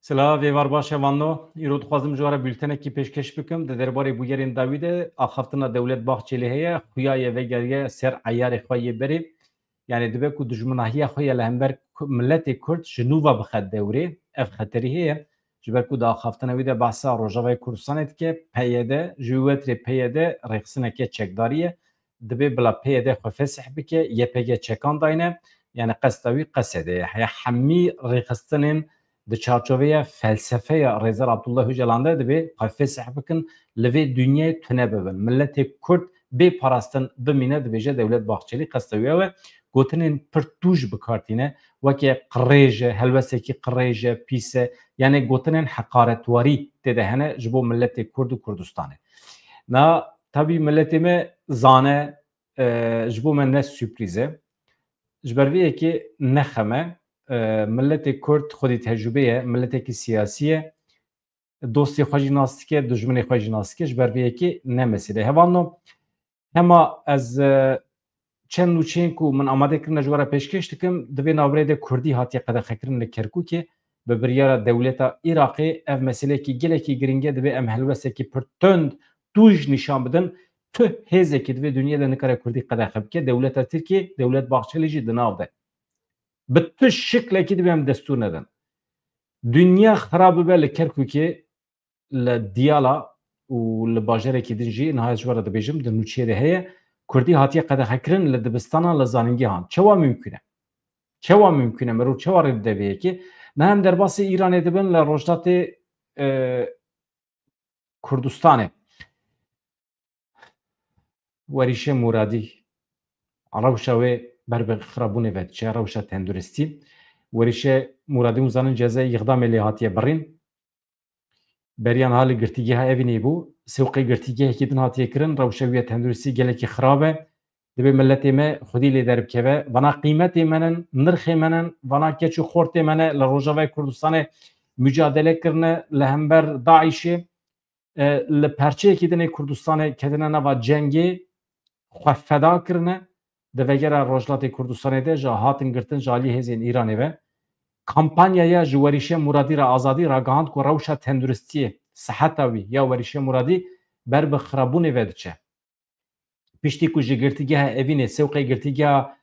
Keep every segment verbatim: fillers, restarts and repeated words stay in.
Silav, êvar baş e vano. Îro dixwazim ji we re bültenekî pêşkeş bikim. Di derbarê bûyerên dawî de axaftina Dewlet Bahçelî heye. Xuya ye vegeriye ser eyarê xwe yê berê. Yani dibe ku dijminahiya xwe ya li hember ku-, miletê Kurd ji nû ve bixe dewrê. Ev xeterî heye. Ji ber ku di axaftina wî de behsa Rojavayê Kurdistanê dike, P Y D, ji wî wetirê P Y D rêxistineke çekdarî ye. Dibe bila P Y D xwe fesih bike, Y P G çekan dayne. Yani qesta wî qesede ye. Heya hemî rêxistinên di çarçoveya felsefeya Rêzer Abdullah Ocalan de dibe xwe fesih bikin, li vê dinyayê tune bibin. Miletê Kurd bê parastin bimîne, dibêje Dewlet Bahçelî, qesta wî ew e. Gotinên pir tûj bi kar tîne, weke qirêj e, helwestekî qirêj e, pîs e, yani gotinên heqaretwarî tê de hene ji bo miletê Kurd û Kurdistanê. Na tabî miletê me zane, e, ji bo me ne sürprîz e. Ji ber vê yekê ne xem e. E, miletê Kurd xwedî tecrûbe ye, miletekî siyasî ye. Dostê xwe jî nas dike, dijminê xwe jî nas dike. Ji ber vê yekê ne mesele. Hevalno, hema ez, e, çend nûçeyên ku min amade kirine ji we re pêşkêş dikim, di vê navberê de Kurdî hatiye qedexekirin li Kerkûkê. Bi biryara dewleta Iraqê ev meseleyekî gelekî giring e, divê em helwestekî pir tund tûj nîşan bidin. Tu hêzekî di vê dinyê de nikare Kurdî qedexe bike. Dewleta Tirkiyê, Dewlet Bahçelî jî di nav de. Bi tu şiklekî divê em destûr nedin. Dinya xirab bibe li Kerkûkê, li Diyala û li bajarekî din jî, niha ez ji we re dibêjim, di nûçeyê de heye, Kurdî hatiye qedexekirin li dibistanan, li zanîngehan. Çawa mimkûn e? Çawa mimkûn e? Mirov çawa rê dide vê yekê? Niha em derbasî Îranê dibin, li Rojhilatê, e, Kurdistanê. Werîşe Muradî, rewşa wê ber bi xirabûnê ve diçe, rewşa tenduristî. Werîşe Muradî, hûn zanin, cezayê îxdamê lê hatiye birîn. Beriya niha li girtîgeha Evînê bû. Sewqê girtîgehekî din hatiye kirin. Rewşa wî ya tenduristî gelekî xirab e. Divê miletê me xwedî lê derbikeve. Vana qîmetê me nin, nirxê me nin, vana keç û xortê me ne li Rojavayê Kurdistanê mucadele kirine li hember DAIŞê. E, li perçeyekî din ê Kurdistanê ketine nava cengê, xwe feda kirine. Di vegera Rojhilatê Kurdistanê de jî hatin girtin ji alî hêzên Îranê ve. Kampanyaya ji Werîşe Muradî re azadî ragihand ku rewşa tenduristiyê, siheta wî ya Werîşe Muradî ber bi xirabûnê ve diçe. Piştî ku ji girtîgeha Evînê, sewqê girtîgeha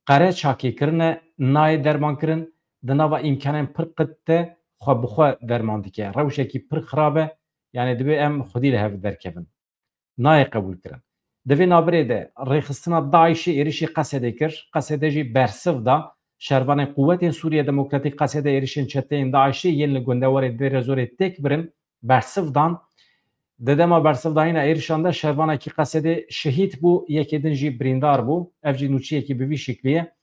Qereçakê kirine, nayê derman kirin, di nava îmkanên pir qit de xwe bi xwe derman dike. Rewşekî pir xirab e, yani divê em xwedî li hev derkevin. Nayê qebûl kirin. Di vê navberê de rêxistina DAIŞê êrişî Qesedê kir, Qesede jî bersiv da. Şervanên Quwetên Sûriye Demokratîk Qesede êrişên çeteyên DAIŞê yên li gundewarê Dêrezorê têk birin, bersiv dan. Di dema bersivdayîna êrişan de şervanekî Qesedê şehîd bû, yekê din jî birîndar bû. Ev jî nûçeyekî bi vî şiklî ye.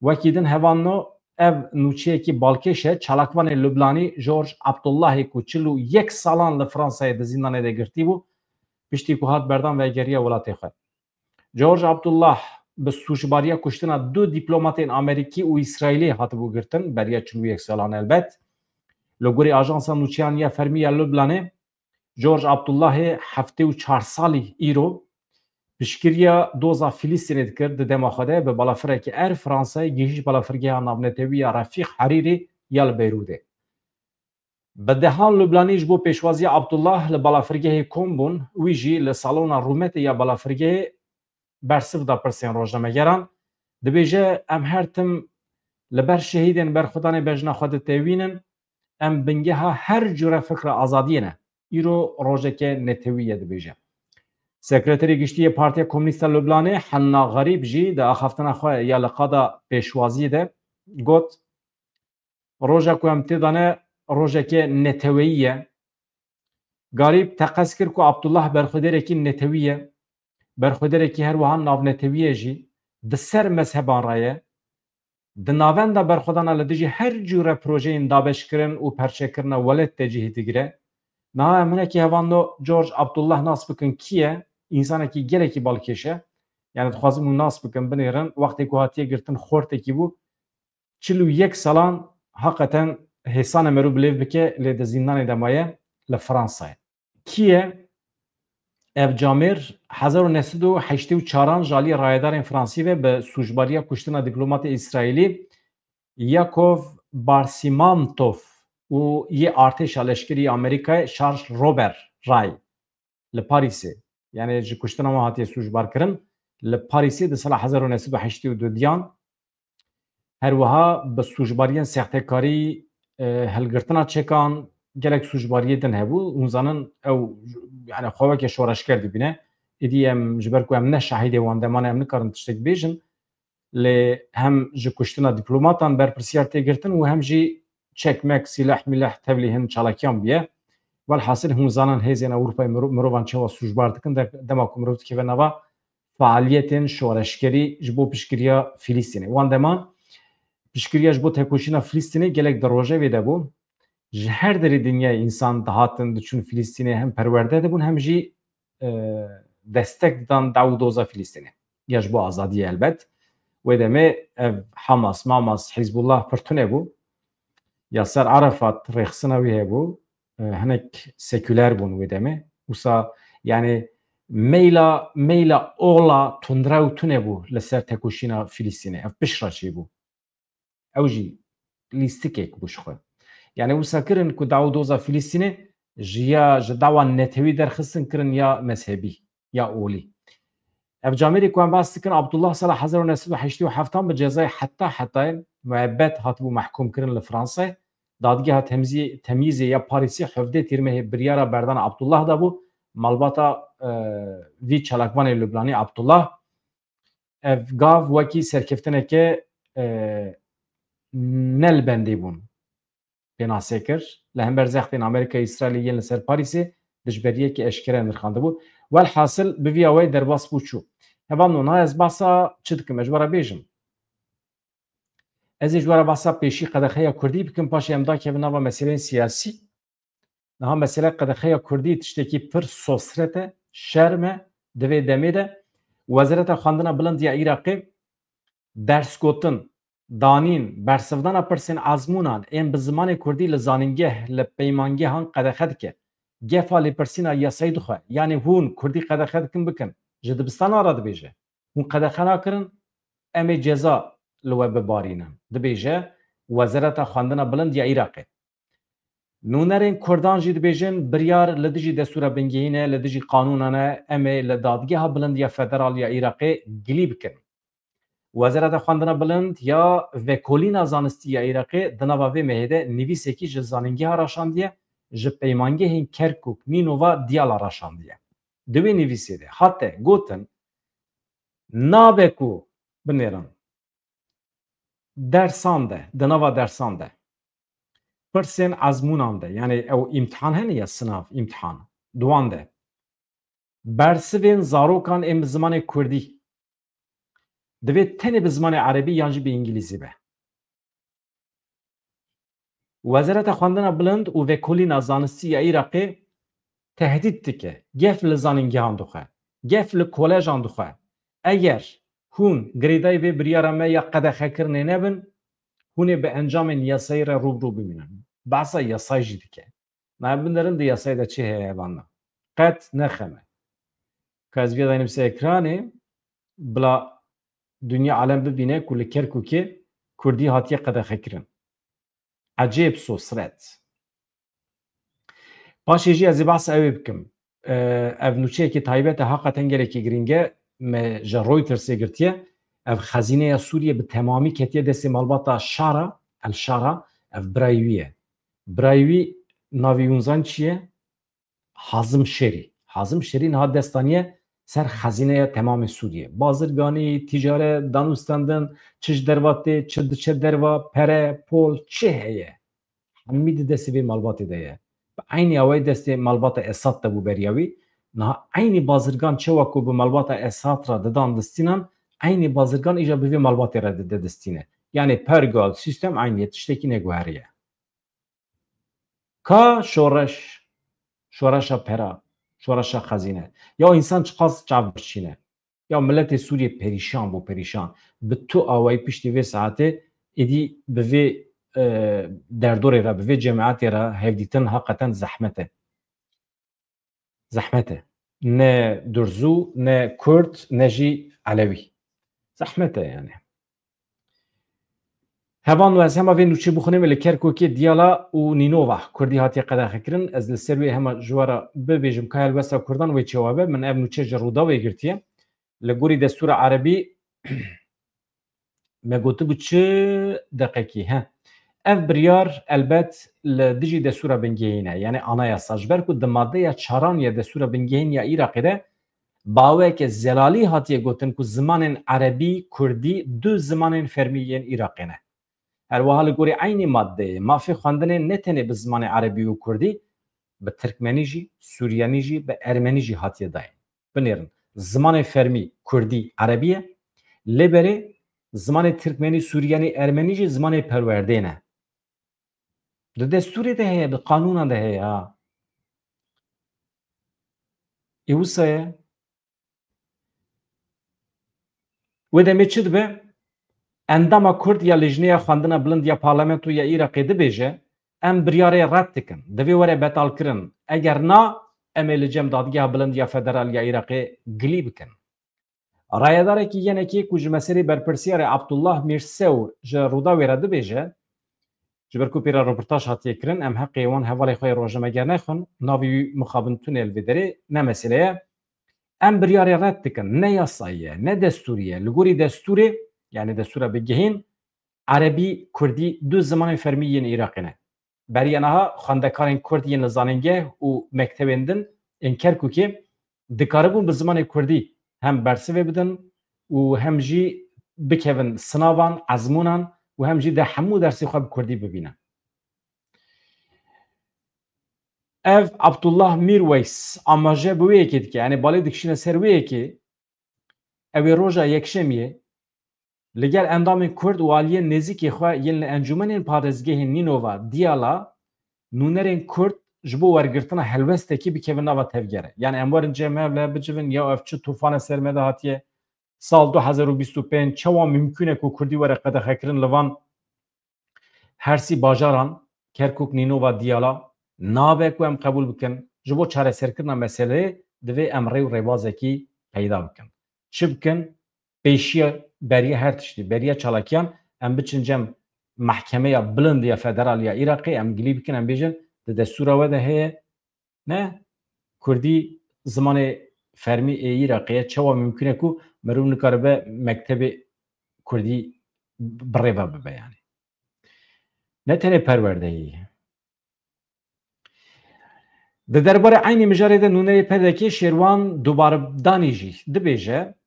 Wekî din hevalno, ev nûçeyekî balkêş e. Çalakvanê Lubnanî George Abdullahê ku çil û yek salan li Fransayê di zîndanê de girtî bû, piştî ku hat berdan vegeriya welatê xwe. George Abdullah bi sûcbariya kuştina du dîplomatên Amerîkî û Îsraîlî hatibû girtin, beriya çil û yek salan elbet. Li gorî Ajansa Nûçeyan ya Fermî ya Lubnanê, George Abdullahê heftê û çar salî îro piştgiriya doza Filistînê dikir, di dema xwe de bi balafirekî Air Fransayê gihîşt balafirgeha navnetewî ya Refîq Herîrî ya li Beyrûdê. Bi dehan Lubnanî ji bo pêşwaziya Abdullah li balafirgehê kom bûn, wî jî li salona rûmetê ya balafirgehê bersiv da pirsên rojnamegeran. Dibêje, em her tim li ber şehîdên berxwedanê bejna xwe ditewînin, em bingeha her cure fikra azadiyê ne. Îro rojeke netewî ye, dibêje. Sekreterê Giştî yê Partiya Komûnîst a Lubnanê Henna Xerîb jî di axaftina xwe ya li qada pêşwaziyê de got, Roja ku em tê de ne, rojeke neteweyî ye. Garîb teqez kir ku Abdullah berxwedêrekî netewî ye. Berxwedêrekî her wiha navnetewî ye jî. Di ser mezheban re ye. Di navenda berxwedana li dijî her cûre projeyên dabeşkirin û perçekirina welat de cihê digire. Niha em hinekî hevalno George Abdullah nas bikin kî ye? Însanekî gelekî balkêş e. Yani dixwazim hûn nas bikin, binêrin. Wextê ku hatiye girtin xortekî bû. Çil û yek salan heqeten hêsan e merû bilêv bike, lê di zîndanê de maye li Fransayê. Kî ye ev camêr? Hezar û neh sed û heştê û çaran ji alî rayedarên Fransî ve bi sûcbariya kuştina dîplomatê Îsraîlî Yakov Barsimantov û yê artêşa leşkerî Amerîkayê Charles Robert Ray li Parîsê, yani ji kuştina wan hatiye sûcbar kirin, li Parîsê di sala hezar û neh sed û heştê û du diyan. Her wiha bi sûcbariyên sextekarî, e, hilgirtina çekan, gelek sûcbariyê din hebû. Hûn zanin ew, yani xwe weke şoreşger dibîne. Êdî em, ji ber ku em ne şahidê wan deman e, em nikarin tiştek bêjin. Lê hem ji kuştina diplomatan berpirsiyar tê girtin û hem jî çekmek, sîleh mîleh tevlî hin çalakiyan bûye. Welhasil hûn zanin hêzên Ewropayê miro-, mirovan çawa sûcbar dikin, de-, dema ku mirov dikeve nava faaliyetên şoreşgerî ji bo piştgiriya Filistînê. Wan deman piştgiriya ji bo tekoşîna Filistînê gelek di rojevê de bû. Ji her derê dinyayê însan dihatin, diçûn Filistînê, hem perwerde dibûn, hem jî, e, destek didan daw û doza Filistînê. Ya ji bo azadiyê helbet. Wê demê ev Hamas, Mamas, Hizbullah pir tune bû. Yaser Arafat rêxistina wî hebû. E, hinek seküler bûn wê demê. Wisa, yani, meyla, meyla ola tundrew tune bû li ser tekoşîna Filistînê. Ev pişt re çêbû. Ew jî lîstikek bû ji xwe. Yani wisa kirin ku daw û doza Filistînê ji ya, ji dawa netewî derxistin, kirin ya mezhebî, ya olî. Ev camêrê ku em behs dikin, Abdullah sala hezar û neh sed û heştê û heft bi cezayê heta hetayê muebbet hatibû mehkûm kirin li Fransayê. Dadgeha temzî-, temyîzê ya Parîsê hevdeh tîrmehê biryara berdana Abdullah dabû. Malbata, e, vî çalakvanê Lubnanî Abdullah ev gav wekî serkeftineke, e, ne li bendê bûn pênase kir. Li hember zextên Amerîka, Îsraîlê yên li ser Parîsê dijberiyekî eşkere nirxandibû. Welhasil bi vî awayî derbas bû çû. Hevalno, niha ez behsa çi dikim? Ez ji we re bêjim. Ez ê ji we re behsa pêşî qedexeya kurdî bikim, paşê em dakevin nava meseleyên siyasî. Niha mesele qedexeya kurdî tiştekî pir sosret e, şerm e, di vê demê de Wezareta Xwendina Bilind ya Iraqê dersgotin, danîn, bersivdana pirsên ezmûnan ên bi zimanê kurdî li zanîngeh, li peymangehan qedexe dike. Gefa lêpirsîna yasayî dixwe, yanî hûn kurdî qedexe dikin bikin, ji dibistana re dibêje. Hûn qedexe nakirin, em ê ceza li we bibarînin, dibêje Wezareta Xwendina Bilind ya Iraqê. Nûnerên kurdan jî dibêjin, biryar li dijî destûra bingehîn e, li dijî qanûnan e, em ê li Dadgeha Bilind ya Federal ya Iraqê gilî bikin. Wezareta Xwendina Bilind ya Vekolîna Zanistî ya Iraqê di nava vê mehê de nivîsekî ji zanîngeha raşandiye, ji peymangehên Kerkûk, Nînova, Diyala raşandiye. Di wê nivîsê de hate gotin, nabe ku binêrin dersan de, di nava dersan de, pirsên ezmûnan de, yani ew îmtihan hene ya, sinav, îmtihan, di wan de bersivên zarokan ên bi zimanê kurdî divê tenê bi zimanê erebî yan jî bi îngilîzî be. Wezareta Xwendina Bilind û Vekolîna Zanistî ya Iraqê tehdît dike. Gef li zanîngehan dixwe. Gef li kolejan dixwe. Eger hûn girêdayî vê biryara me ya qedexekirinê nebin, hûn ê bi encamên yasayî re rû bi rû bimînin. Behsa yasayî jî dike. Niha binêrin di yasayê de çi heye hevalno? Qet nexeme. Ka ez vê daynim ser ekranê, bila dinya alem bibîne ku li Kerkûkê kurdî hatiye qedexekirin. Ecêb sosret. Paşê jî ez ê behsa ew ê bikim. E, ev nûçeyekî taybet e, haqeten gelekî girîng e. Me ji Reutersê girtiye. Ev xezîneya Sûriyê bi temamî ketiye destê malbata Şara, El Şara, ev birayê wî ye. Birayê wî navê wî hûn zanîn çi ye? Hazim Şerî. Hazim Şerî niha dest daniye ser xezîneya temamê Sûriyê. Bazirganî, tîcaret, danûstendin, çi ji derva tê, çi diçe derva, pere, pol, çi heye. Hemî di destê vê malbatê de ye. Bi eynî awayî destê malbata Esad de bû beriya wî. Niha eynî bazirgan çawa ku bi malbata Esad re didan distînan, eynî bazirgan îja bi vê malbatê re dide distîne. Yanî pergal, sîstem eynî ye, tiştekî neguheriye. Ka şoreş, şoreşa pera, şoreşa xezîne. Ya însan çiqas çavbirçî ne. Ya miletê Sûriyê perîşan bû, perîşan. Bi tu awayî piştî vê saetê êdî bi vê, e, derdorê re, bi vê cemaetê re hevdîtin haqeten zehmet e. Zehmet e. Ne Durzû, ne Kurd, ne jî Elewî. Zehmet e yani. Hevalno, ez hema vê nûçê bixwînim, li Kerkûkê, Diyala û Nînova Kurdî hatiye qedexekirin. Ez li ser wê hema ji we re bibêjim ka helwesta Kurdan wê çawa be. Min ev nûçe ji Rûdawê girtiye. Li gorî destûra erebî me gotibû çi deqekî, he. Ev biryar elbet li dijî destûra bingehîn e, yani anayasa. Ji ber ku di maddeya çaran ya destûra bingehîn ya Iraqê de bi aweke zelalî hatiye gotin ku zimanên erebî, kurdî du zimanên fermî yên Iraqê ne. Her wiha li gorî eynî maddeyê mafê xwendinê ne tenê bi zimanê erebî û kurdî, bi tirkmenî jî, suryanî jî, bi ermenî jî hatiye dayîn. Binêrin, zimanê fermî kurdî, erebî ye, lê berê zimanê tirkmenî, suryanî, ermenî jî zimanê perwerdê ne. Di destûrê de heye, di qanûnan de heye ha. Ê wisa ye. Wê demê çi dibe? Endama Kurd ya Lijneya Xwendina Bilind ya Parlamento ya Iraqê dibêje, em biryarê red dikin. Divê were betalkirin. Eger na, em ê li cem Dadgeha Bilind ya Federal ya Iraqê gilî bikin. Rayedarekî yenekê ku ji meselê berpirsiyar e Abdullah Mirsew ji Rûdawê re dibêje, ji ber ku pê re roportaj hatiye kirin, em heqê wan hevalê xwe yê rojnameger nexwin, navê wî mixabin tune li vê derê, ne mesele ye. Em biryarê red dikin, ne yasayî ye, ne destûrî ye. Li gorî destûrê, yani destûra bingehîn, erebî, kurdî du zimanên fermî yên Iraqê ne. Beriya niha xwendekarên kurd yên li zanîngeh û mektebên din ên Kerkûkê dikaribûn bi zimanê kurdî hem bersivê bidin û hem jî bikevin sinavan, ezmûnan û hem jî de hemû dersê xwe bi kurdî bibînin. Ev Abdullah Mirweys amaje bi wê yekê dike, yani balê dikişîne ser wê yekê, ew ê roja yekşemiyê li gel endamên Kurd û aliyên nêzîkê xwe yên li Encûmenên Parêzgehên Nînova, Diyala, nûnerên Kurd ji bo wergirtina helwestekî bikevin nava tevgerê. Yani em werin cem hev li hev bicivin, ya ev çi tufane ser me de hatiye, sal du hezar û bîst û pênc, çawa mimkûn e ku Kurdî were qedexekirin li van hersî bajaran, Kerkûk, Nînova, Diyala, nabe ku em qebûl bikin. Ji bo çareserkirina meseleyê divê em rê û rêbazekî peyda bikin. Çi bikin? Pêşiya beriya her tiştî, beriya çalakiyan, em biçin cem Mehkemeya Bilind ya Federal ya Iraqê, em gilî bikin, em bêjin, di destûra we de heye, ne? Kurdî zimanê fermî ê Iraqê ye, çawa mimkûn e ku mirov nikaribe mektebê kurdî bi rê ve bibe yani? Ne tenê perwerdeyî. Di derbarê eynî mijarê de nûnerê P D K Şêrwan Dubardanî jî dibêje,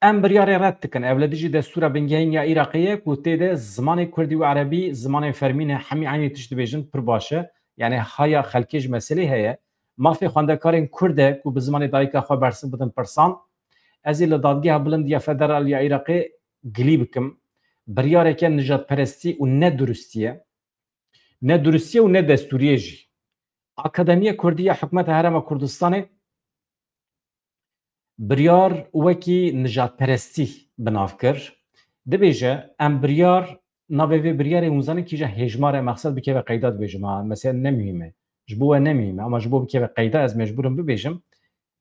em biryarê red dikin. Ev li dijî destûra bingehîn ya Iraqê ye ku tê de zimanê kurdî û erebî zimanên fermî ne, hemî eynî tişt dibêjin, pir baş e. Yani haya xelkê ji meselê heye. Mafê xwendekarên kurd e ku bi zimanê dayika xwe bersiv bidin pirsan. Ez ê li Dadgeha Bilind ya Federal ya Iraqê gilî bikim. Biryareke nijadperestî û neduristî ye. Ne duristî ye û ne destûrî ye jî. Akademiya Kurdî ya Hikûmeta Herêma Kurdistanê biryar wekî nijadperestî bi nav kir. Dibêje, em biryar, navê vê biryarê hûn zanin kîja hêjmar e, mexsed bikeve qeyda dibêjim, ha, mesela ne muhîm e. Ji bo we ne muhîm e, ama ji bo bikeve qeyda ez mecbûr im bibêjim.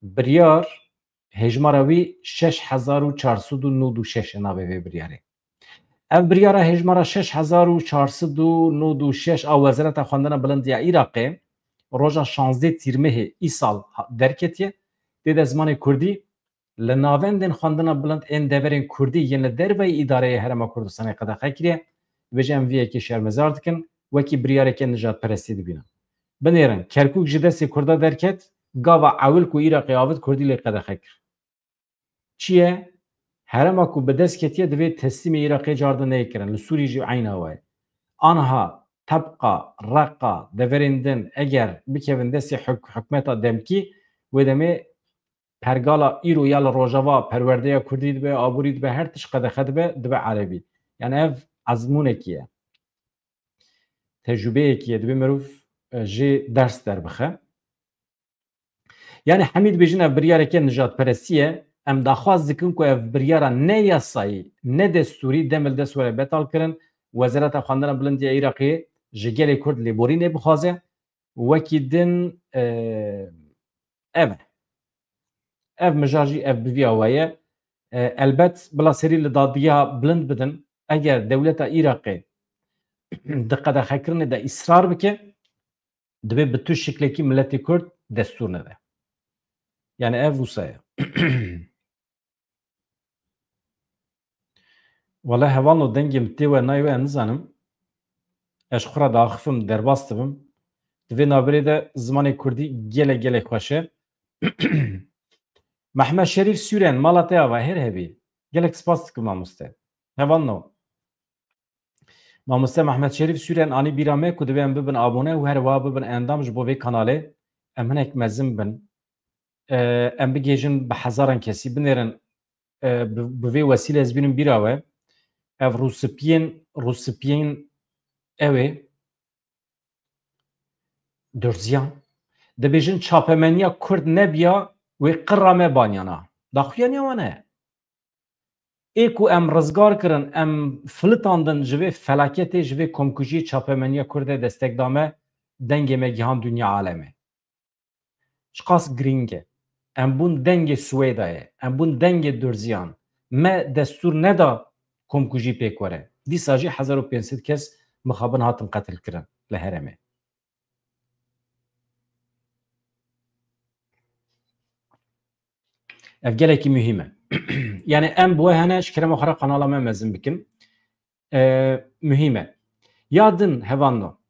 Biryar hêjmara wî şeş hezar û çar sed û nod û şeş e navê vê biryarê. Ev biryara hêjmara şeş hezar û çar sed û nod û şeş a Wezareta Xwendina Bilind ya Iraqê roja şazdeh Tîrmehê îsal ha-, derketiye. Tê de zimanê kurdî li navendên xwendina bilind ên deverên kurdî yên li derveyî îdareyê Herêma Kurdistanê qedexe kiriye. Dibêje, em vê yekê şermezar dikin, wekî biryareke nijadperestî dibînin. Binêrin, Kerkûk ji destê kurda derket, gava ewil ku Iraqê avêt kurdî lê qedexe kir. Çi ye? Herêma ku bi dest ketiye divê teslîmê Iraqê cardin neyê kirin. Li Sûrî jî eyna we ye. Anha Tebqa, Reqa, deverên din eger bikevin destê huk-, hikûmeta demkî, wê demê pergala îro ya li Rojava, perwerdeya kurdî dibe, aborî dibe, her tişt qedexe dibe, dibe erebî. Yani ev ezmûnekî ye. Tecrûbeyekî ye, divê mirov, e, jê ders derbixe. Yani hemî dibêjin ev biryareke nijadperestî ye. Em daxwaz dikin ku ev biryara ne yasayî, ne destûrî demil dest were betal kirin. Wezareta Xwendina Bilind ya Iraqê ji gelê Kurd lêborînê bixwaze. Wekî din, e, ev e. Ev mijar jî ev bi vî awa ye. E, elbet bila serî li dadgeha bilind bidin. Eger dewleta Iraqê di qedexekirinê de îsrar bike, divê bi tu şiklekî miletê Kurd destûr nede. Yani ev wisa ye. Wele hevalno, dengê min tê we nayê we, ez nizanim. Ez ji xwe re diaxifim, derbas dibim. Di vê navberê de zimanê kurdî gelek gelek xweş e. Mehmet Şerîf Sûren, mala te ava, her hebî. Gelek spas dikim mamoste. Hevalno. Mamoste Mehmet Şerîf Sûren anî bîra me ku divê em bibin abone û her wiha bibin endam ji bo vê kanalê. Em hinek mezin bin. E, em bigihêjin bi hezaran kesî, binêrin, e, bi, bi vê wesîle ez bînim bîra we. Ev rûspiyên, rûspiyên ew ê, durziyan. Dibêjin çapemeniya Kurd nebiya, wê qira me banyana. Daxuyaniya wan e. Ê ku em rizgar kirin, em filitandin ji vê felaketê, ji vê komkujiyê çapemeniya Kurd e destek da me, dengê me gihan dinya alemê. Çiqas girîng e. Em bûn dengê Swêdayê, em bûn dengê Durziyan. Me destûr neda komkujî pêk were. Dîsa jî hezar û pênc sed kes mixabin hatin qetilkirin li herêmê. Ev gelekî muhîm e. Yani em bi we hene, ji kerema xwe re kanala me mezin bikin. E, muhîm e. Ya din hevalno.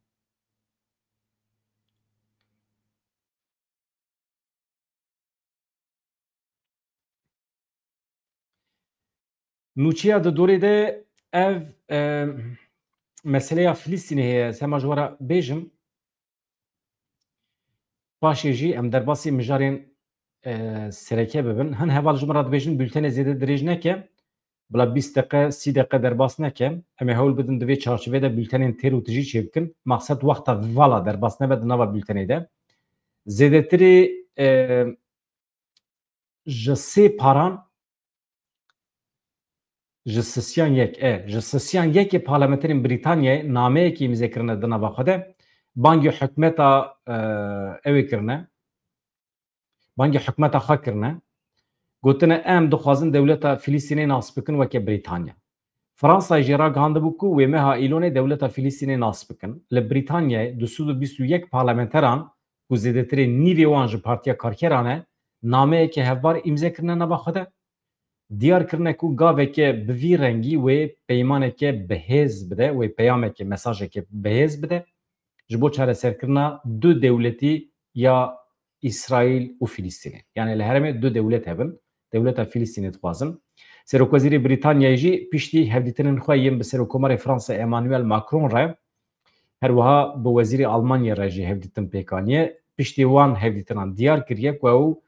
Nûçeya di dorê de ev, e, meseleya Filistînê heye. Ez hema ji we re bêjim. Paşê jî em derbasî mijarên, e, sereke bibin. Hin heval ji min re dibêjin, bültenê zêde dirêj neke. Bila bîst deqe, sî deqe derbas neke. Em ê hewl bidin di vê çarçovê de bültenên têr û tijî çêbikin. Maqsed wexta vala derbas nebe di nava bültenê de. Zêdetirî, e, ji sê paran, ji sisiyan yek, e, ji sisiyan yekê parlamenterên Brîtanyayê nameyekê îmze kirine di nava xwe de. Bangê hikûmeta, e, ew ê kirine. Bangê hikûmeta xwe kirine. Gotine, em dixwazin dewleta Filistînê nas bikin weke Brîtanya. Fransayê jî ragihandibû ku wê meha Îlonê dewleta Filistînê nas bikin. Li Brîtanyayê du sed û bîst û yek parlamenteran ku zêdetirê nîvê wan ji Partiya Karkeran e, nameyeke hevbar îmze kirine nava xwe de. Diyar kirine ku gaveke bi vî rengî wê peymaneke bihêz bide, wê peyameke, mesajeke bihêz bide ji bo çareserkirina du dewletî ya Îsraîl û Filistînê. Yani li herêmê du dewlet hebin. Dewleta Filistînê dixwazin. Serokwezîrê Brîtanyayê jî piştî hevdîtinên xwe yên bi Serokkomarê Fransa Emmanuel Macron re, her wiha bi Wezîrê Almanyayê re jî hevdîtin pêk aniye. Piştî wan hevdîtinan diyar kiriye ku ew,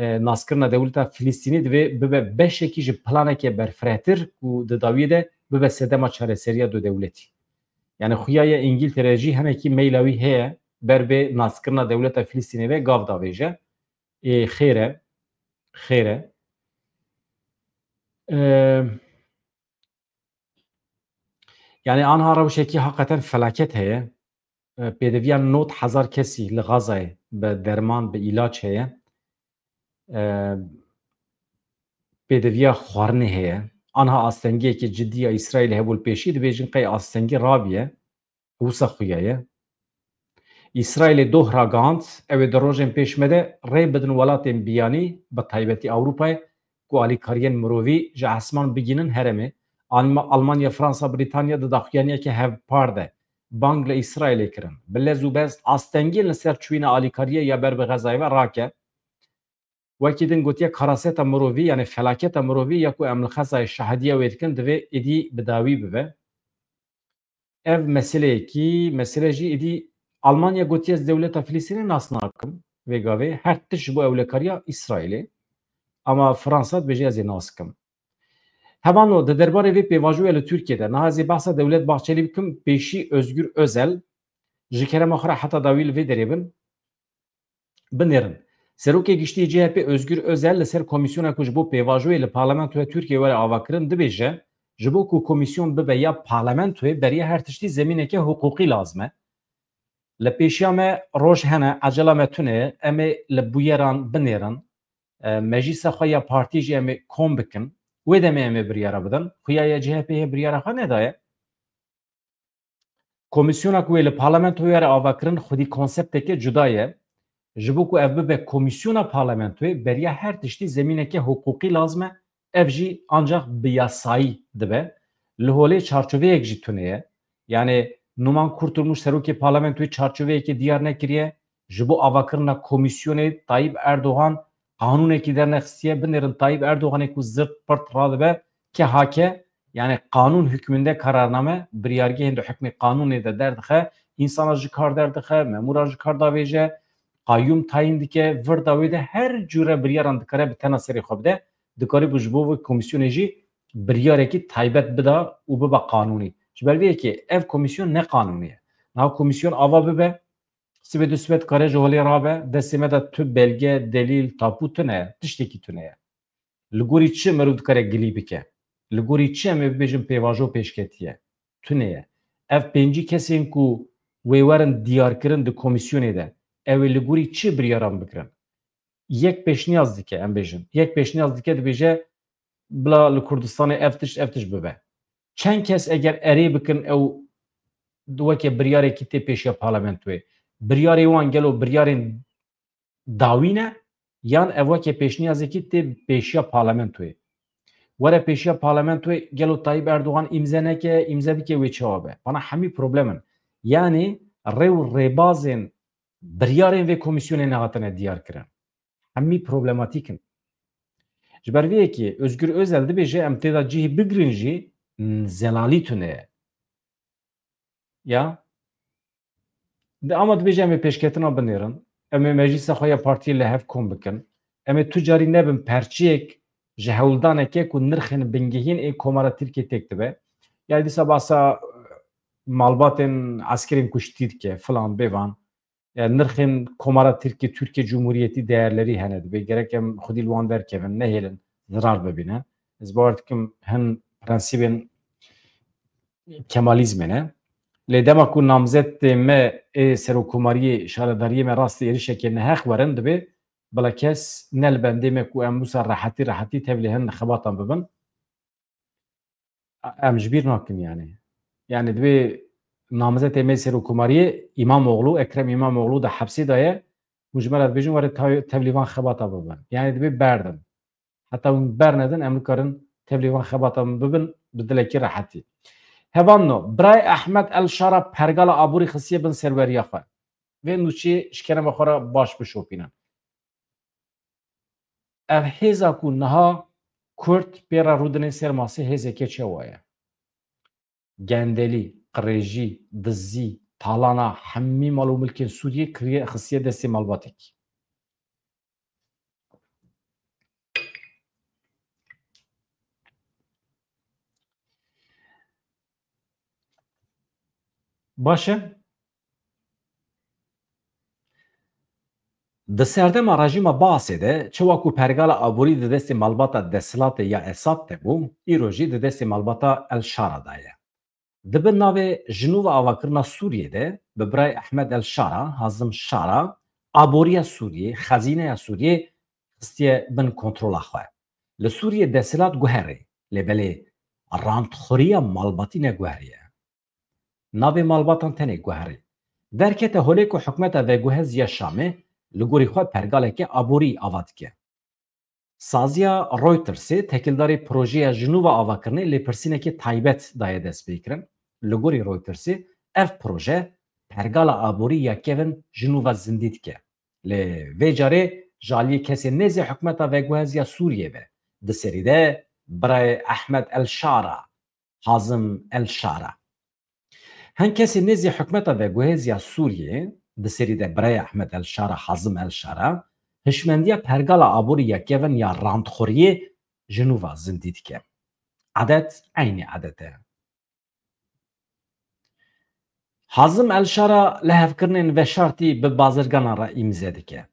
e, naskirina dewleta Filistînê divê bibe beşekî ji planeke berfirehtir ku di dawiyê de bibe sedema çareseriya du dewletî. Yani xuya ye Îngîltere jî hinekî meyla wî heye ber bi naskirina dewleta Filistînê ve gav davêje. Ê, xêr e. Xêr e. Ee, yani anha rewşekî hakikaten felaket heye. Ee, pêdiviya nod hezar kesî li Gazayê bi derman, bi îlaç heye. Ee, pêdiviya xwarinê heye. Anha astengiyekî cidî ya Îsraîlê hebû li pêşî, dibêjin qey astengî rabiye. Wisa xuya ye. Îsraîlê doh ragihand, ew ê di rojên pêş me de rê bidin welatên biyanî, bi taybetî Ewropayê, ku alîkariyên mirovî ji esman bigînin herêmê. Alma-, Almanya, Fransa, Brîtanya di daxuyaniyeke hevpar de bang li Îsraîlê kirin. Bi lez û bez astengiyên li ser çûyîna alîkariyê ya ber bi Xezayê ve rake. Wekî din gotiye karaseta mirovî, yani felaketa mirovî ya ku em li Xezayê şahidî ya wê dikin, divê êdî bi dawî bibe. Ev meseleyekî, mesele jî êdî Almanya gotiye ez dewleta Filistînê nas nakim vê gavê. Her tişt ji bo ewlekariya Îsraîlê. Ama Fransa dibêje ez ê nas kim. Hevalno, di derbarê vê pêvajoya li Tirkiyê de, niha ez ê behsa Dewlet Bahçelî bikim, pêşî Özgür Özel, ji kerema xwe re heta dawî li vê derê bin. Binêrin. Serokê Giştî C H P Özgür Özel li ser komîsyona ku ji bo pêvajoyê li Parlamentoya Tirkiyê were avakirin dibêje, ji bo ku komîsyon bibe ya Parlamentoyê beriya her tiştî zemîneke hiqûqî lazim e. Li pêşiya me roj hene, ecela me tune, em ê li bûyeran binêrin. E, meclîsa xwe ya partî jî em ê kom bikin. Wê demê em ê biryara bidin. Xuya ya C H P hê biryara xwe nedaye. Komîsyona ku wê li parlamentoyê were avakirin xwedî konsepteke cuda ye. Ji bo ku ev bibe komîsyona parlamentoyê, beriya her tiştî zemîneke hiqûqî lazim e. Ev jî ancak bi yasayî dibe. Li holê çarçoveyek jî tune ye. Yani Numan Kurtulmuş serokê parlamentoyê çarçoveyekê diyar nekiriye. Ji bo avakirina komîsyonê Tayyip Erdogan qanûnekî dernexistiye. Binêrin Tayyip Erdoganê ku zirt pirt radibe, kehake, yani qanûn hükmünde kararname, biryargehên di hukmê qanûnê de derdixe, însana ji kar derdixe, memûra ji kar davêje, qayyûm tayîn dike, vir da wê de her cûre biryaran dikare bi tena serê xwe bide, dikarîbû ji bo vê komîsyonê jî biryarekî taybet bida û biba qanûnî. Ji ber vê yekê ev komîsyon ne qanûnî ye. Niha komîsyon ava bibe, sibê du sibê dikare ji holê rabe, destê me de tu belge, delîl, tapu tune ye, tiştekî tune ye. Li gorî çi meriv dikare gilî bike? Li gorî çi em ê bibêjin pêvajo pêşketiye? Tune ye. Ev pêncî kesên ku wê werin diyarkirin di komîsyonê de, ew ê li gorî çi biryaran bikirin? Yek pêşniyaz dike, em bêjin. Yek pêşniyaz dike, dibêje, bila li Kurdistanê ev tişt, ev tişt bibe. Çend kes eger erê bikin, ew weke biryarekî tê pêşiya parlamentoyê. Biryarê wan gelo biryarên dawî ne, yan ev weke pêşniyazekî tê pêşiya parlamentoyê? Were pêşiya parlamentoyê, gelo Tayyip Erdogan îmze neke, îmze bike, wê çawa be? Bana hemî problem in. Yani rê û rêbazên biryarên vê komîsyonê nehatine diyar kirin. Hemî problematîk in. Ji ber vê yekê Özgür Özel dibêje, em tê de cihê bigrin jî, n-, zelalî tune ye. Ya. Di ama dibêje em ê pêşketina binêrin. Em ê meclîsa xwe ya partiyê li hev kom bikin. Em ê tu carî nebin perçeyek ji hewldaneke ku nirxên bingehîn ên Komara Tirkiyê têk dibe. Yani dîsa basa, e, malbatên eskerên kuştî dike, filan bêvan. Yani nirxên Komara Tirkiyê, Türkiye Cumhuriyeti değerleri hene dibe. Gerek em xwedî li wan derkevin, nehêlin, zirar bibîne. Ez bawer dikim hin prensîbên Kemalizmê ne. Lê dema ku namzetê me ê serokkomariyê, şaredariyê me rastî êrişeke neheq werin dibe, bila kes ne li bendê me ku em wisa rehetî rehetî tevlî hin xebatan bibin. Em ji bîr nakin yani. Yani divê namzetê me serokkomariyê, İmamoğlu, Ekrem İmamoğlu da hepsê de ye. Hûn ji me re dibêjin were tav-, tevlî van xebata bibin. Yani divê berdin. Heta hûn bernedin, em nikarin tevlî van xebata bibin bi dilekî rehetî. Hevanno, Birayê Ehmed El Şara pergala aborî xistiye bin serweriya xwe. Vê nûçê ji kerema xwe re baş bişopînin. Ev hêza ku niha Kurd pê re rûdinê ser masê, hêzeke çawa ye? Gendelî, qirêjî, dizî, talana hemî mal û milkên Sûriyê kiriye, xistiye destê malbatekî. Baş e. Di serdema rejîma Baasê de, çawa ku pergala aborî di destê malbata desthilatê ya Esad de bû, îro jî di destê malbata El Şara de ye. Di bin navê Jinûva Avakirina Sûriyê de bi birayê Ehmed El Şara, Hazim Şara, aboriya Sûriyê, xezîneya Sûriyê xistiye bin kontrola xwe. Li Sûriyê desthilat guherê, lê belê rantxweriya malbatî neguheriye. Navê malbatan tenê guherî. Derkete holê ku hikûmeta veguhez ya Şamê li gorî xwe pergaleke aborî ava dike. Saziya Reutersê tekildarî projeya Jinûva avakirinê lêpirsînekê taybet daye destpêkirin. Li gorî Reutersê ev proje pergala aborî ya kevin Jinûva zindî dike. Lê vê carê ji aliyê kesê nêzî hikûmeta veguhez ya Sûriyê ve, di serî de birayê Ehmed El Şara, Hazim El Şara. Hin kesê nêzî hikûmeta veguhez ya Sûriyê, di serî de birayê Ehmed El Şara, Hazim El Şara, hişmendiya pergala aborî ya kevin ya rantxoriyê Jinûva zindî dike. Edet eynî edet e. Hazim El Şara lihevkirinên veşartî bi bazirganan re îmze dike.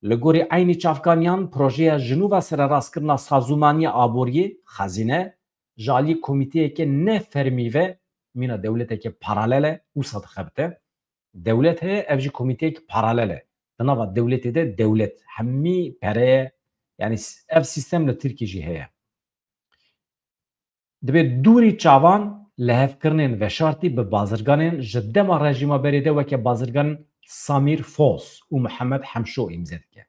Li gorî eynî çavkaniyan, projeya Jinûva sererastkirina sazûmaniya aboriyê, xezîne, ji alî komîteyeke ne fermî ve mîna dewleteke paralel e, wisa dixebite. Dewlet heye, ev jî komîteyek paralel e. Di nava dewletê de dewlet, hemî pere ye. Yani s-, ev sîstem li Tirkî jî heye. Dibê dûrî çavan lihevkirinên veşartî bi bazirganên ji dema rejîma berê de weke bazirganên Samîr Foz û Mihemed Hemşo îmze dike.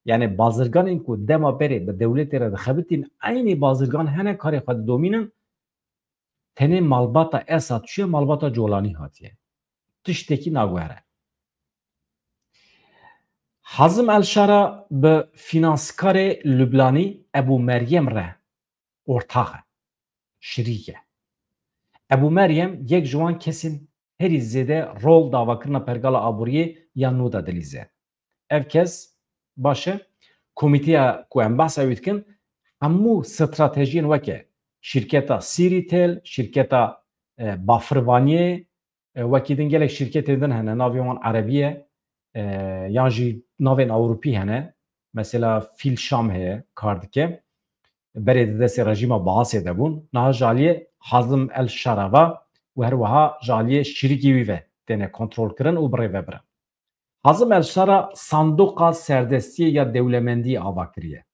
Yanî bazirganên ku dema berê bi dewletê re dixebitîn, eynî bazirgan hene karê xwe didomînin, tenê malbata Esad çûye, malbata Colanî hatiye. Tiştekî naguhere. Hazim El Şara bi fînanskarê Lubnanî Ebû Meryem re ortax e, şirîk e. Ebû Meryem yek ji wan kesên herî zêde rol di avakirina pergala aboriyê ya nû de dilîze. Ev kes, baş e, komîteya ku em behsa wî dikin, hemû stratejiyên weke şîrketa Sîrîtel, şîrketa, e, bafirvaniyê, e, wekî din gelek şîrketên din hene, navê wan erebî ye, e, yan jî navên ewropî hene. Mesela Fîl Şam heye, kar dike. Berê di destê rejîma Baasê de bûn. Niha ji aliyê Hazim El Şara ve û her wiha ji aliyê şirîkî wî ve têne kontrolkirin û birêvebirin. Hazim El Şara sandoqa serdestiyê ya dewlemendiyê ava kiriye.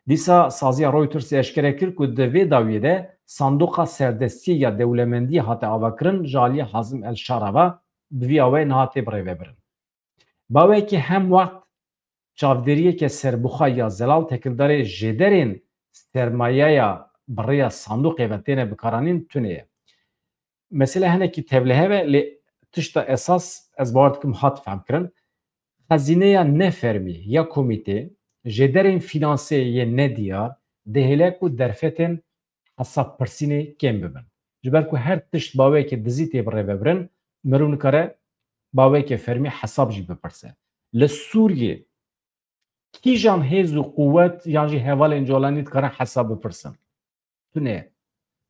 Dîsa saziya Reutersê eşkere kir ku di vê dawiyê de sandoqa serdestiyê ya dewlemendiyê hate avakirin ji aliyê Hazim El Şara ve, bi vî awayê niha tê birêvebirin. Bawekî hem wext çavdêriyeke serbixwe ya zelal tekildarê jêderên sermayeya bi rêya sandoqê ve têne bikaranîn tune ye. Mesele hinekî tevlihev e, lê tişta esas ez bawer dikim hat fehmkirin. Xezîneya nefermî ya komîtê, jêderên fînansê yê nediyar, dihêle ku derfetên hesabpirsînê kêm bibin. Ji ber ku her tişt baweyeke dizî tê birêvebirin, mirov nikare baweyeke fermî hesab jî bipirse. Li Sûriyê kîjan hêz û quwet yan jî hevalên Colanî dikarin hesab bipirsin? Tune.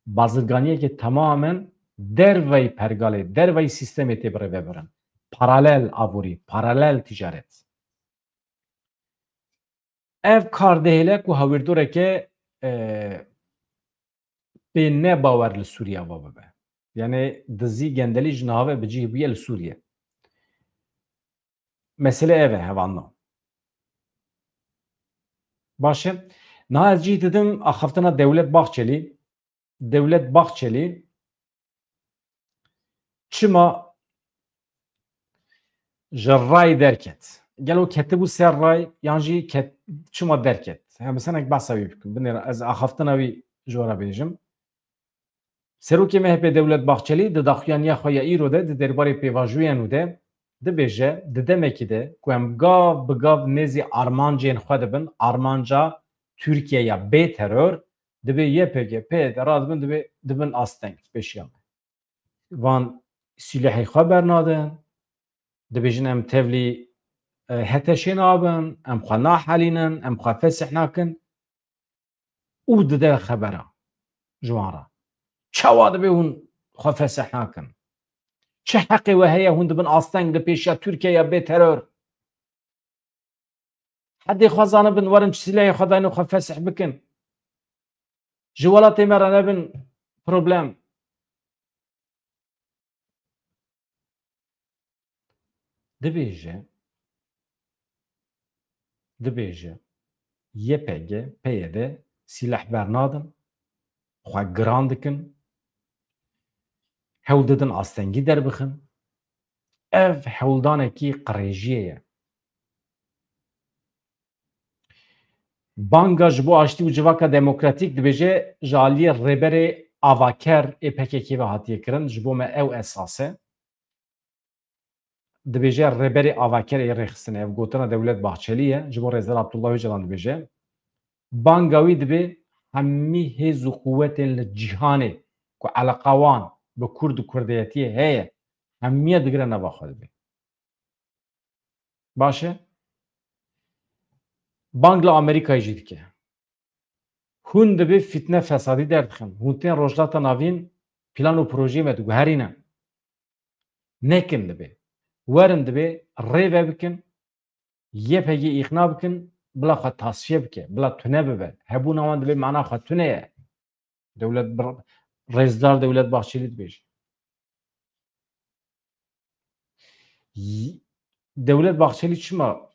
Bazirganiyeke temamen derveyî pergalê, derveyî sîstemê tê birêvebirin. Paralel aborî, paralel ticaret. Ev kar dihêle ku hawîrdoreke, e, pê ne bawer li Sûriye ava bibe. Yanî dizî, gendelî ji niha ve bi cih bûye li Sûriye. Mesele ev e, hevalno. Baş e. Niha ez cih didim axaftina Dewlet Bahçelî. Dewlet Bahçelî çima ji ray derket? Gelo ketibû ser ray yan jî ket-, çima derket? Hem senek behsa wî bikim. Binêre ez axaftina wî ji we re bêjim. Serokê M H P Dewlet Bahçelî di daxuyaniya xwe ya îro de di derbarê pêvajoya nû de dibêje, di demekî de ku em gav bi gav nêzî armancên xwe dibin, armanca Tirkiye ya bê teror, dibê Y P G, P Y D radibin, dibê dibin asteng pêşiya me. Van sîlehê xwe bernadin, dibêjin em tevlî, e, H T Ş'ê nabin, em xwe nahelînin, em xwe fesih nakin. Û dide xebera ji wan re. Çawa dibe hûn xwe fesih nakin? Çi heqê we heye hûn dibin asteng li pêşiya Tirkiye ya bê teror? Hedê xwe zanibin, werin çi silehê xwe dayne xwe fesih bikin. Ji welatê me re nebin problem. Dibêje, dibêje, Y P G, P Y D sîleh bernadin, xwe giran dikin, hewl didin astengî derbixin. Ev hewldanekî qirêjiyê ye. Banga ji bo aştî û civaka demokratîk dibêje, ji aliyê rêberê avaker ê P K K ve hatiye kirin, ji bo me ew esas e. Dibêje rêberê avaker ê rêxistinê, ev gotina Dewlet Bahçelî ye, ji bo Rêzdar Abdullah Ocalan dibêje. Banga wî dibê hemî hêz û quwetên li cîhanê ku eleqa wan bi Kurd û Kurdiyetiyê heye, hemiya digire nava xwe dibê. Baş e? Bang li Amerîkayê jî dike. Hûn dibê fîtne fesadî derdixin. Hûn tên Rojhilata Navîn plan û projeyê me diguherînin. Nekin dibê. Werin dibê rê ve bikin, Y P G îqna bikin, bila xwe tasfiye bike, bila tune bibe. Hebûna wan dibê mana xwe tune ye. Dewlet bir-, Rêzdar Dewlet Bahçelî dibêje. Y-, Dewlet Bahçelî çima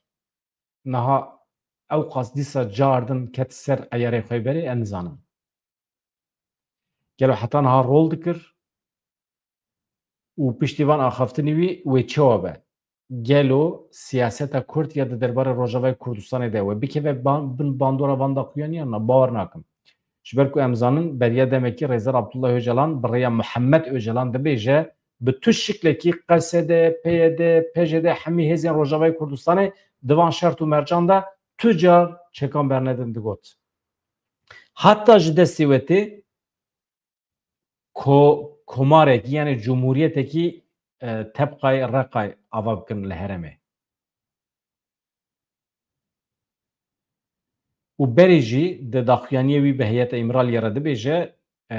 niha ewqas dîsa cardin ket ser eyarê xwe berê, ez nizanim. Gelo heta niha rol dikir û piştî van axaftinê wî wê çawa be? Gelo siyaseta Kurd ya di derbarê Rojavayê Kurdistanê de we bikeve ban-, bin bandora van daxuyaniyan? Na, bawer nakim. Ji ber ku em zanin beriya demekî Rêzdar Abdullah Ocalan bi rêya Muhammed Ocalan dibêje, bi tu şiklekî Q S D, P Y D, P J D, hemî hêzên Rojavayê Kurdistanê di van şert û mercan de tu car çekan bernedin digot. Heta ji destê we tê ko-, komarekî, yani cumhuriyetekî, e, tebqay reqay ava bikin li herêmê. Û berê jî di daxuyaniyê wî bi heyeta Îmraliyê re dibêje, e,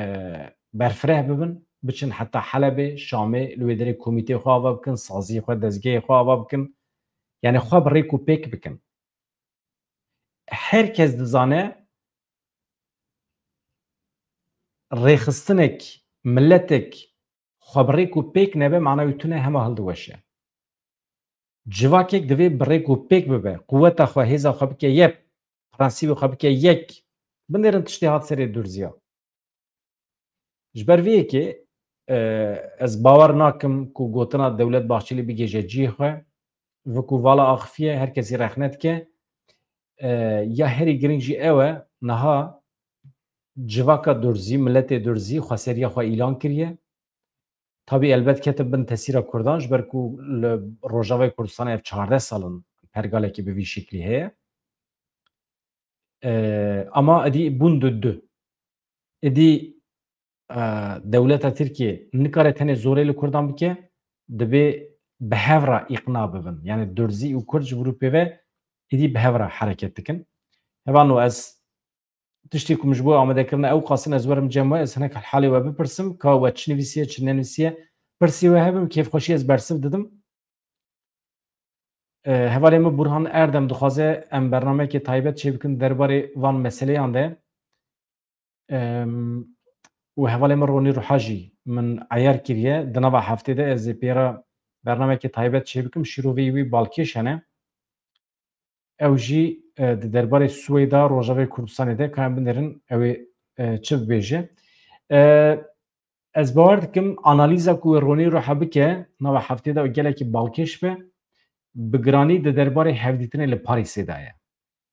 berfireh bibin, biçin heta Helebê, Şamê, li wê derê komîteyê xwe ava bikin, saziyê xwe, dezgehê xwe ava bikin. Yani xwe bi rêk û pêk bikin. Her kes dizane rêxistinek, miletek xwe bi rêk û pêk nebe, mana wî tune, hema hildiweşe. Civakek divê bi rêk û pêk bibe, quweta xwe, hêza xwe bike yek, prensîbê xwe bike yek. Binêrin tiştê hat serê durziya. Ji ber vê yekê, e, ez bawer nakim ku gotina Dewlet Bahçelî bigêje cihê xwe, viku vala axifiye, her kesî rexne dike. E, ya herî giring jî ew e, niha civaka durzî, miletê durzî xweseriya xwe îlan kiriye. Tabî elbet ketin bin tesîra Kurdan, ji ber ku li Rojavayê Kurdistanê ev çardeh sal in pergalekî bi vî şeklî heye. E, ama êdî bûn du du. Êdî, e, dewleta Tirkiyê nikare tenê zorê li Kurdan bike, dibê bi hev re îqna bibin. Yani Durzî û Kurd ji vir û pê ve êdî bi hev re hereket dikin. Hevano ez tiştê ku min ji bo amadekirina ew qastin ez werim cem we, ez hinek halê we bipirsim, ka we çi nivîsiye, çi nenivîsiye, pirsê we hebim, kêfxweşî ez bersiv didim. E, hevalê min Burhan Erdem dixwaze em bernameyekê taybet çêbikin derbarê van meseleyan de. Em, û hevalê min Ronî Ruha jî min eyar kiriye. Di nava heftê de ez ê pê re bernameyekê taybet çêbikim. Şîroveyê wî balkêş hene. Ew jî, e, di derbarê Swêda, Rojavayê Kurdistanê de, ka em binêrin ew ê, e, çi bibêje. E, Ez bawer dikim analîza ku wê Ronî Ruha bike nava heftê de gelekî balkêş be, bi giranî di derbarê hevdîtinê li Parîsê de ye.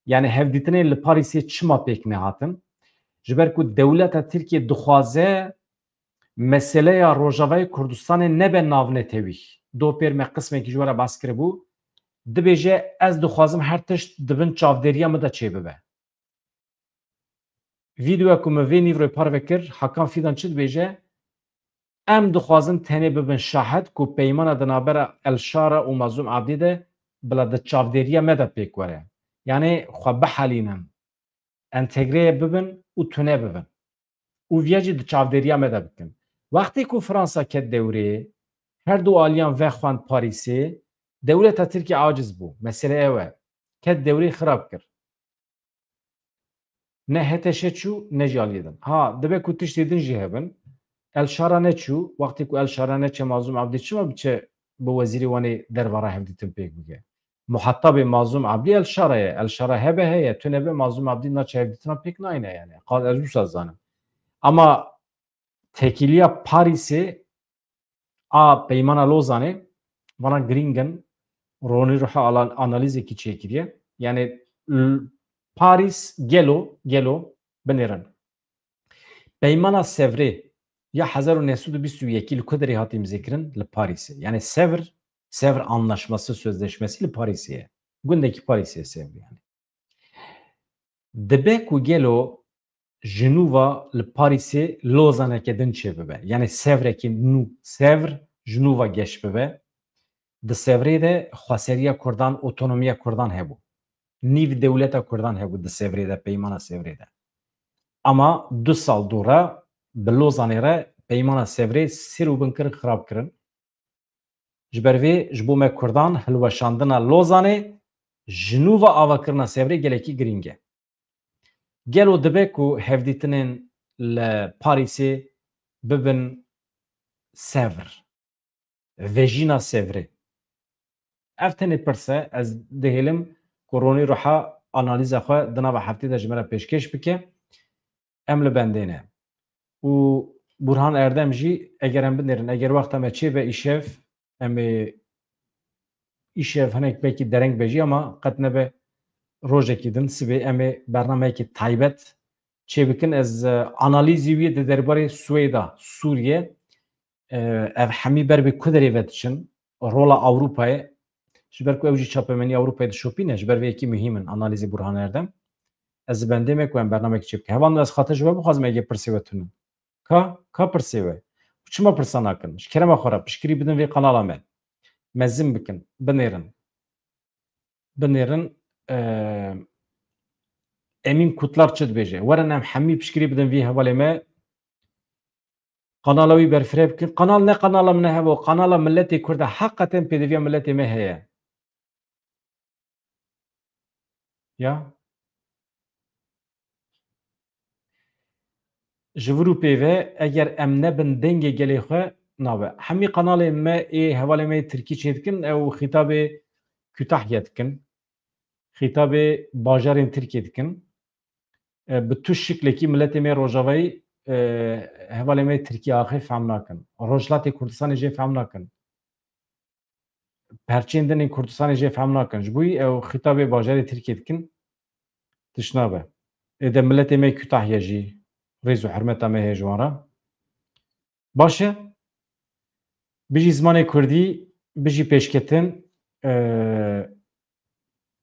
Yani hevdîtinê li Parîsê çima pêk nehatin? Ji ber ku dewleta Tirkiye dixwaze meseleya Rojavayê Kurdistanê nebe navnetewî. Dopêr me qismekî ji we re behs kiribû. Dibêje, ez dixwazim her tişt di bin çavdêriya min de çêbibe. Vîdeoya ku min vê nîvroyê parve kir, Hakan Fidan çi dibêje? Em dixwazin tenê bibin şahid ku peymana di navbera El Şara û Mazlûm Abdî de bila di çavdêriya me de pêk were. Yanî xwe bihelînin, entegreye bibin û tune bibin. Û viya jî di çavdêriya me de bikin. Wextê ku Fransa ket dewrê, her du aliyan vexwend Parîsê, dewleta Tirkiye aciz bû. Mesele ew e. Ket dewrê xirab kir. Ne H T Ş çû, ne jî aliyê din. Ha, dibe ku tiştê din jî hebin. El Şara neçû, wextê ku El Şara neçe, Mazlûm Abdî çima biçe bi wezîrê wanê derva re hevdîtin pêk bike? Muhatabê Mazlûm Abdî El Şara ye. El Şara hebe heye, tune be Mazlûm Abdî naçe hevdîtina pêk nayne yani. Qal ez wisa zanim. Ama tekîliya Parîsê a peymana Lozanê, vana giring in, Ronî Ruha alan-, analîzekî çêkiriye. Yani l-, Parîs gelo, gelo binêrin. Peymana Sevrê ya hezar û neh sed û bîst û yekî li ku derê hat îmzêkirin? Li Parîsê. Yani Sevr, Sevr Anlaşması, Sözleşmesi li Parîsê ye. Gundekî Parîsê ye Sevr yani. Dibe ku gelo ji nû ve li Parîsê Lozaneke din çêbibe. Yani Sevrekî nû, Sevr ji nû ve geş bibe. Di Sevrê de xweseriya Kurdan, otonomiya Kurdan hebû. Nîv dewleta Kurdan hebû di Sevrê de, peymana Sevrê de. Ama du sal dû re bi Lozanê re peymana Sevrê sêr û bin kirin, xirab kirin. Ji ber vê ji bo me Kurdan hilweşandina Lozanê ji nû ve avakirina Sevrê gelekî giring e. Gelo dibe ku hevdîtinên li Parîsê bibin Sevr, vejîna Sevrê? Ev tenê pirs e, ez dihêlim ku Ronî Ruha analîza xwe di nava heftê de ji me re pêşkêş bike. Em li bendê ne. Û Burhan Erdem jî eger em binêrin, eger wexta me çêbe îşev, em ê îşev hinek belkî dereng be jî ama qet nebe rojekî din, sibê em ê bernameyekî taybet çêbikin. Ez, e, analîzî wî di derbarê Swêda, Sûriye, e, ev hemî ber bi ku derê ve diçin, rola Ewropayê, ji ber ku ew jî çapemenî Ewropayê dişopîne, ji ber vê yekî muhîm in, analîzê Burhan Erdem. Ez ê bendê me ku em bernameyekî çêbikin. Hevalno ez xatir ji we bixwazim, eger pirsê we tune. Ka, ka pirsê we? Çima pirsa nakin? Ji kerema xwe re piştgirî bidin vê kanala me. Mezin bikin, binêrin. Binêrin, e, Emîn Kutlar çi dibêje? Werin em hemî piştgirî bidin vî hevalê me. Kanala wî berfireh bikin. Kanal ne kanala min e hevo, kanala miletê Kurd e. Heqeten pêdiviya miletê me heye. Ya. Ji vir û pê ve eger em nebin dengê gelê xwe nabe. Hemî kanalên me ê hevalê me yê Tirkî çêdikin, ew xîtabê Kütahya dikin. Xîtabê bajarên Tirkiyê dikin. E, bi tu şiklekî miletê me Rojavayî, e, hevalê me Tirkî axê fehm nakin. Rojhilatê Kurdistanê jê fehm nakin. Perçên din ên Kurdistanê jê fehm nakin. Ji bo wî ew xîtabê bajarê Tirkiyê dikin, tişt nabe. Ê de miletê me Kütahya jî rêz û hurmeta me heye ji wan re. Baş e. Bijî zimanê Kurdî, bijî pêşketin. Ee,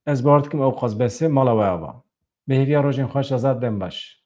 ez bawer dikim ew qas bes e. Mala we ava. Bi hêviya rojên xweş, azad, dem baş.